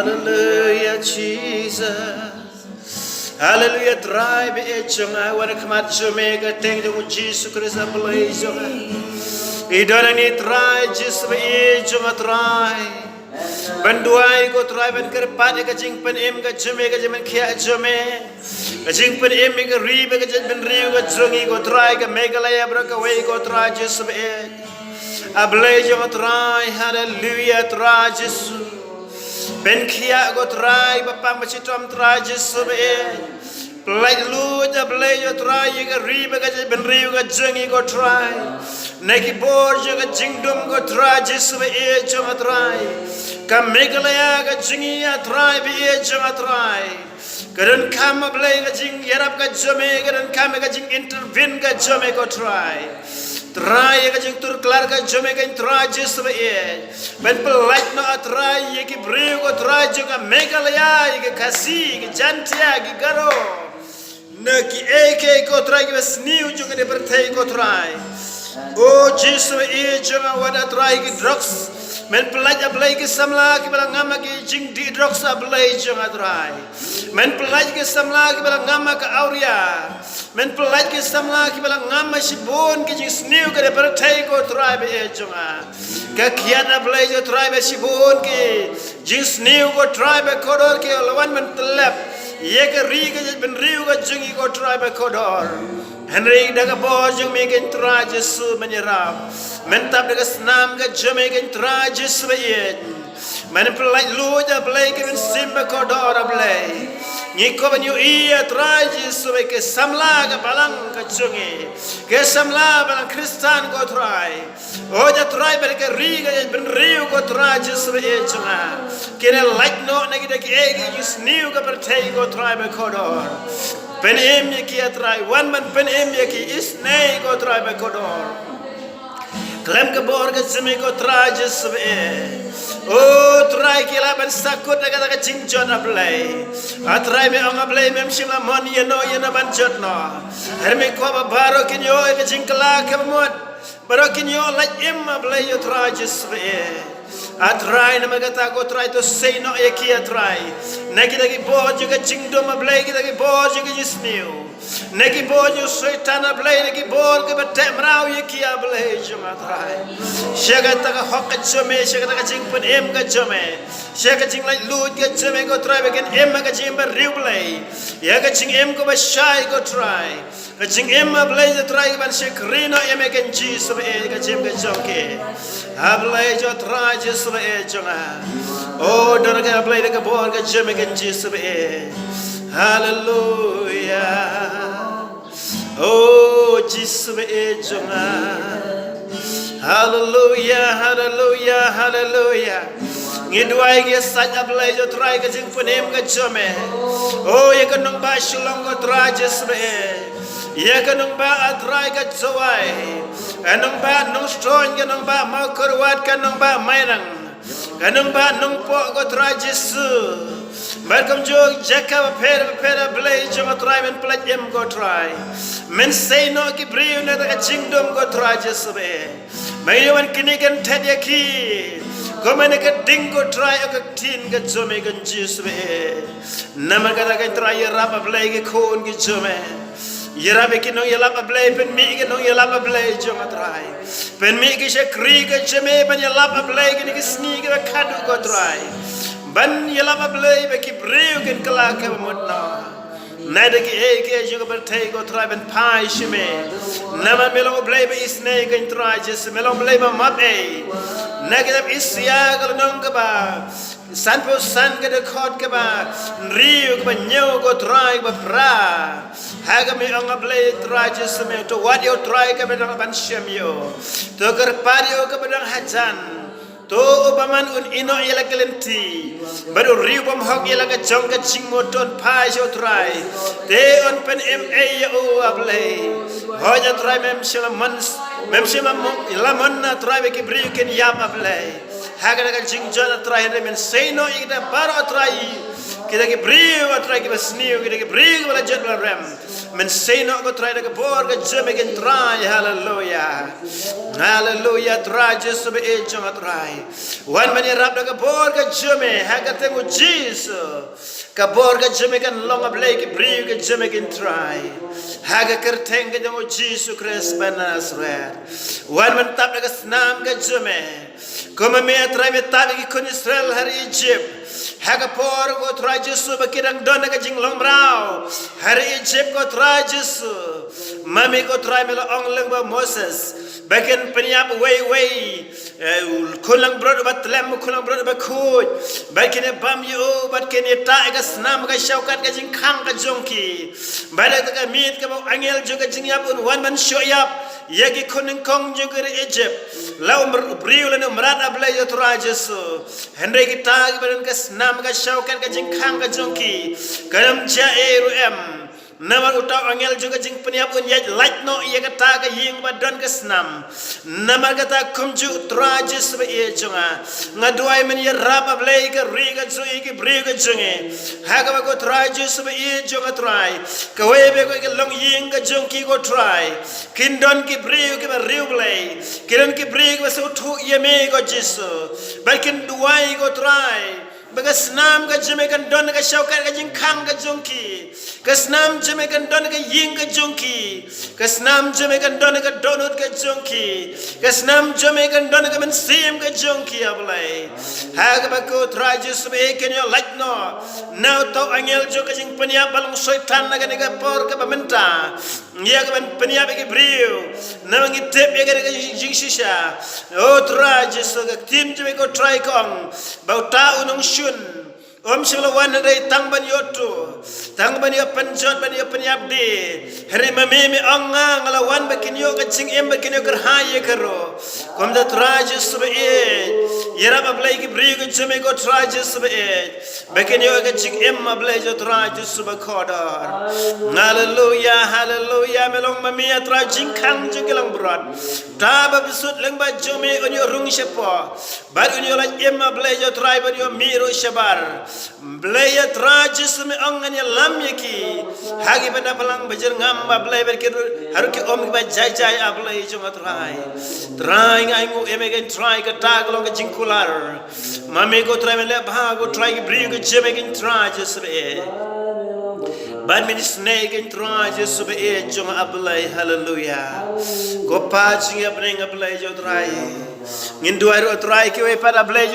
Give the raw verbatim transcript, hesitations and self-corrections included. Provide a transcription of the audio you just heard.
Hallelujah, Jesus. Hallelujah, Trai ba ïeit jong nga, wan ha khmat jong me ka kyrteng jong u Jisu Khrist, a Blei jong nga. I don hangne Trai Jisu ba ïeit jong nga Trai. Ban duwai ko Trai ban kyrpad ïa ka jingpynim ka jong me, ka jingpynkhiah jong me. Ka jingpynim ïa ka ri bad ka jaitbynriew ka jong ngi ko Trai, ka Meghalaya baroh kawei ko Trai Jisu ba ïeit. A Blei jong nga Trai, haleluya Trai Jisu. Pynkhiah ko Trai ba pang ba shitom Trai Jisu ba ïeit. Pyllait luid a Blei jong nga Trai ïa ka ri bad ka jaitbynriew ka jong ngi ko Trai. Na ki bor jong ka jingdum ko Trai Jisu ba ïeit jong nga Trai. Ka Meghalaya ka jong ngi a Trai ba ïeit jong nga Trai. Ka donkam a Blei ka jingïarap ka jong me, ka donkam ka jingintervene ka jong me ko Trai. Trai ïa ka jingtur klar ka jong me ko Trai Jisu ba ïeit. Ban pyllait noh a Trai ïa ki briew ko Trai jong ka Meghalaya, ïa ki Khasi, ki Jaintia, ki Garo. Na kiei kiei ko Trai kiba sniew jong kane ka pyrthei ko Trai. O Jisu ba ïeit jong nga, wat a Trai ki drugs. Men pyllait a Blei ki samla kiba la ngam ha ki jingdih drugs a Blei jong nga Trai. Men pyllait ki samla kiba la ngam ha ka awria. Men pyllait ki samla kiba la ngam ha shibun ki jingsniew kane ka pyrthei ko Trai ba ïeit jong nga. Ka kiad a Blei jong nga Trai ba shibun ki jingsniew ko Trai ba kordor ki la wan ban tyllep ïa ka ri ka jaitbynriew ka jong ngi ko Trai ba kordor. Hynrei da ka bor jong me ko Trai Jisu men ïarap. Men tap da ka snam ka jong me ko Trai Jisu ba ïeit. Men pyllait luid a Blei ki mynsiem ba kordor a Blei. Ngi kwah ban ïohi a Trai Jisu ba ki samla ka balang ka jong ngi. Ki samla balang Khristan ko Trai. O ïa Trai bad ka ri ka jaitbynriew ko Trai Jisu ba ïeit jong nga. Kin lait noh na kita kiei kiei ki jingsniew ka pyrthei ko Trai ba kordor. Pynim ïa ki a Trai, wan ban pynim ïa ki, isynei ko Trai ba kordor. Khlem ka bor ka jong me ko Trai Jisu ba ïeit. O Trai ki lah ban sahkut da kata ka jingjot a Blei. A Trai me ong a Blei mem shym la mon ïano ïano ban jot noh. Hynrei me kwah ba baroh kin ïoh ïa ka jingkylla kaba mut. Baroh kin ïoh lait im a Blei ïa u Trai Jisu ba ïeit. A Trai namar kata ko Trai to sei noh ïa ki a Trai. Na kita ki bor jong ka jingdum a Blei, kita ki bor jong ka jingsniew. Na ki bor jong u Soitan a Blei, na ki bor kiba teh mraw ïa ki a Blei jong nga Trai. Sha kata ka hok ka jong me, sha kata ka jingpynim ka jong me. Sha ka jinglait luid ka jong me ko Trai ba kin im ha ka jingim ba riewblei. Ïa ka jingim kaba shai ko Trai. Ka jingim a Blei jong Trai ban shakri noh ïa me ko Jisu ba ïeit ka jingim ka jong ki. A Blei jong Trai Jisu ba ïeit jong nga. O don ka Blei da ka bor ka jong me ko Jisu ba ïeit. Haleluya. O Jisu ba ïeit jong nga. Haleluya, haleluya, haleluya. Ngi duwai ngi sait a Blei jong Trai ka jingpynim ka jong me. O ïa ka nongbah Shillong ko Trai Jisu ba ïeit. Ïa ka nongbah a Trai ka Jowai. Ka nongbah Nongstoiñ, ka nongbah Mawkyrwat, ka nongbah Mairang. Ka nongbah Nongpoh ko Trai Jisu. Bad kumjuh jaka bapher bapher a Blei jong nga Trai men pyllait im ko Trai. Men sei noh ki briew na ka jingdum ko Trai Jisu ba ïeit. Ba ngi wan kine kan thet ïa ki. Kumne ka ding ko Trai ïa ka ktien ka jong me ko Jisu ba ïeit. Namar kata ko Trai ïarap a Blei ki khun ki jong me. Ïarap ïa ki nongïalap a Blei, pynmih ki nongïalap a Blei jong nga Trai. Pynmih ki shakri ka jong me ban ïalap a Blei kine ki sngi kiba khatduh ko Trai. Ban ïalap a Blei ba ki briew kin kylla kaba mut noh. Nai da kiei kiei jong ka pyrthei ko Trai ban phai sha me. Namar me long u Blei ba isynei ko Trai Jisu, me long u Blei ba map ei. Na kitab Isaïah ka lynnong kaba sanphew san ka dkhot kaba hynriew kaba hynñiew ko Trai kaba phra. Ha ka me ong a Blei Trai Jisu me to wad ïa u trai kaba dang ban shem ïa u. To kyrpad ïa u kaba dang hajan. To u bymman un ïehnoh ïa la ka lynti. Bad u riew bymhok ïa la ka jong ka jingmut to un phai sha u Trai. Te un pynim ei ïa u a Blei. Hooid a Trai mem shym la mon, mem shym la mon, la mon a Trai ba ki briew kin ïap a Blei. Ha kata ka jingjot a Trai hynrei men sei noh ïa kita baroh a Trai. Kita ki briew, O Trai, kiba sniew, kita ki briew kiba la jot ba la rem. Men sei noh, ko Trai, da ka bor ka jong me ïa ki, Trai. Haleluya. Haleluya, Trai Jisu ba ïeit jong nga, Trai. Wan ban ïarap da ka bor ka jong me ha ka kyrteng U Jisu. Ka bor ka jong me kan long, A Blei, ki briew ka jong me ïa ki, Trai, ha ka kyrteng ka jong U Jisu Khrist ba Nasareth. Wan ban tap da ka snam ka jong me. Kumba me, A Trai, me tap ïa ki khun Israel ha ri Ijip. Ha ka por, ko Trai Jisu, ba ki dang don ha ka jinglong mraw ha ri Ijip, ko Trai Jisu. Ma me, ko Trai, me la ong lyngba u Moses ba kin pynïap uwei uwei, eh, u khun langbrot uba tlem, u khun langbrot uba khuid. Bad kin ïa bam ïa u, bad kin ïa tah ïa ka snam ka shongkun ka jingkhang ka jong ki. Bad da ka miet kaba u angel jong ka jingïap un wan ban shoh ïap ïa ki khun nyngkong jong ka ri Ijip. La u mr-, briew lane u mrad, A Blei, O Trai Jisu. Hynrei kita kiba don ka snam ka shongkun ka jingkhang ka jong ki, kan ym jia ei ruh em. Namar uta u angel jong ka jingpynïap un ïaid lait noh ïa kata ka ïing ba don ka snam. Namar kata kumjuh, Trai Jisu ba ïeit jong nga, nga duwai men ïarap, A Blei, ka ri ka jong ngi, ki briew ka jong ngi. Ha kaba, ko Trai Jisu ba ïeit jong nga, Trai, kawei bad kawei ka longïing ka jong ki, ko Trai, kin don ki briew kiba riewblei, kin don ki briew kiba sngewthuh ïa me, ko Jisu. Bad kin duwai, ko Trai, ba ka snam ka jong me kan don ha ka shongkun ka jingkhang ka jong ki. Ka snam jong me kan don ha ka ïing ka jong ki. Ka snam jong me kan don ha ka dohnud ka jong ki. Ka snam jong me kan don ha ka mynsiem ka jong ki, A Blei. Ha kaba, ko Trai Jisu ba ïeit, kin ïoh lait noh na uta u angel jong ka jingpynïap ba long Soitan ha kane ka por kaba mynta. Ïa kaban pynïap ïa ki briew. Namar ngi tip ïa ka, ka jing-, jingshisha. O Trai Jisu, ka ktien jong me, ko Trai, ka ong ba uta u nongshun um shym la wan hynrei tang ban ïoh tuh, tang ban ïoh pynjot, ban ïoh pynïap de. Hynrei ma me, me ong, nga, nga la wan ba kin ïoh ka jingim, ba kin ïoh kyrhai ïa ka ruh. Kumta, Trai Jisu ba ïeit, ïarap, A Blei, ki briew ka jong me, ko Trai Jisu ba ïeit, ba kin ïoh ka jingim, A Blei, jong Trai Jisu ba kordor. Haleluya, haleluya. Me long ma me, A Trai, jingkhang jong ki langbrot. Uta uba bsut lyngba jong me un ïoh rung shapoh, bad un ïoh lait im, A Blei, jong Trai, bad un ïoh mih ruh shabar. Blei, A Trai Jisu, me ong ngan ïalam ïa ki ha ki bynta balang bajyrngam, A Blei, bad ki ruh, ha ruh ki um kiba jai jai, A Blei jong nga, Trai. Trai, nga ainguh ïa me, ko Trai, kata ka long ka jingkular. Ma me, ko Trai, men leh bha, ko Trai, ki briew ka jong me, ko Trai Jisu ba ïeit. Bad men isynei, ko Trai Jisu ba ïeit jong nga, A Blei. Haleluya. Ko Pa jong ngi ha bneng, A Blei jong nga, Trai, ngin duwai ruh, Trai, kiwei pat, A Blei jong